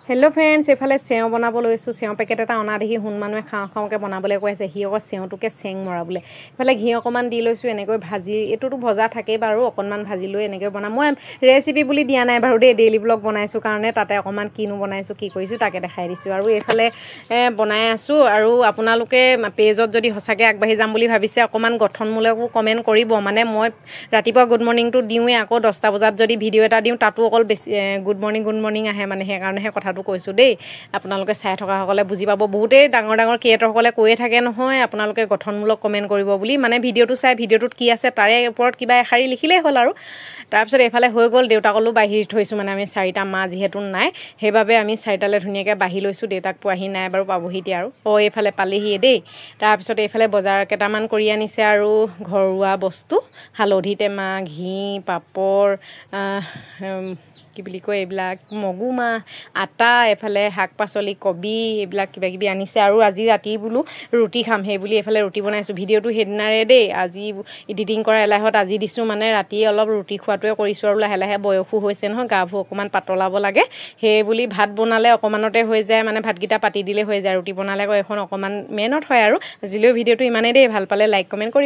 Hello' friends, এইফালে চেও বনাব লৈছোঁ। চেও পেকেট এটা অনা দেখি সোণ মানুহে খাওঁ খাওঁকৈ বনাবলৈ কৈ আছে। সি আকৌ চেওটোকে চেং মৰা বোলে। এইফালে ঘি অকণমান দি লৈছোঁ, এনেকৈ ভাজি, এইটোতো ভজা থাকেই বাৰু, অকণমান ভাজি লৈ এনেকৈ বনাম। মই ৰেচিপি বুলি দিয়া নাই বাৰু দেই, ডেইলি ব্লগ বনাইছোঁ কাৰণে তাতে অকণমান কিনো বনাইছোঁ কি কৰিছোঁ তাকে দেখাই দিছোঁ। আৰু এইফালে বনাই আছোঁ। আৰু আপোনালোকে পেজত যদি সঁচাকৈ আগবাঢ়ি যাম বুলি ভাবিছে অকণমান গঠনমূলকো কমেণ্ট কৰিব। মানে মই ৰাতিপুৱা গুড মৰ্ণিংটো দিওঁৱেই, আকৌ 10টা বজাত যদি ভিডিঅ' এটা দিওঁ তাতো অকল বেছি গুড মৰ্ণিং গুড মৰ্ণিং আহে, মানে সেইকাৰণেহে কথাটো কৈছোঁ দেই। আপোনালোকে চাই থকাসকলে বুজি পাব। বহুতেই ডাঙৰ ডাঙৰ ক্ৰিয়েটৰসকলে কৈয়ে থাকে নহয় আপোনালোকে গঠনমূলক কমেণ্ট কৰিব বুলি, মানে ভিডিঅ'টো চাই ভিডিঅ'টোত কি আছে তাৰে ওপৰত কিবা এষাৰি লিখিলেই হ'ল আৰু। তাৰপিছত এইফালে হৈ গ'ল, দেউতাকলৈও বাঢ়ি থৈছোঁ, মানে আমি চাৰিটা মা যিহেতু নাই সেইবাবে আমি চাৰিটালৈ ধুনীয়াকৈ বাঢ়ি লৈছোঁ। দেউতাক পোৱাহি নাই বাৰু, পাবহি এতিয়া আৰু। অ' এইফালে পালেহিয়ে দেই। তাৰপিছত এইফালে বজাৰ কেইটামান কৰি আনিছে আৰু ঘৰুৱা বস্তু, হালধি টেমা, ঘি, পাপৰ, কি বুলি কয় এইবিলাক, মগু মাহ, আটা, এইফালে শাক পাচলি, কবি, এইবিলাক কিবা কিবি আনিছে। আৰু আজি ৰাতি বোলো ৰুটি খাম সেই বুলি এইফালে ৰুটি বনাইছোঁ। ভিডিঅ'টো সেইদিনাৰে দেই, আজি এডিটিং কৰা এলাহত আজি দিছোঁ, মানে ৰাতি অলপ ৰুটি খোৱাটোৱে কৰিছোঁ আৰু লাহে লাহে বয়সো হৈছে নহয়, গাবোৰ অকণমান পাতলাব লাগে সেই বুলি। ভাত বনালে অকণমানতে হৈ যায়, মানে ভাতকেইটা পাতি দিলে হৈ যায়, ৰুটি বনালে আকৌ এখন অকণমান মেহনত হয় আৰু। আজিলৈও ভিডিঅ'টো ইমানেই দেই, ভাল পালে লাইক কমেণ্ট কৰিব।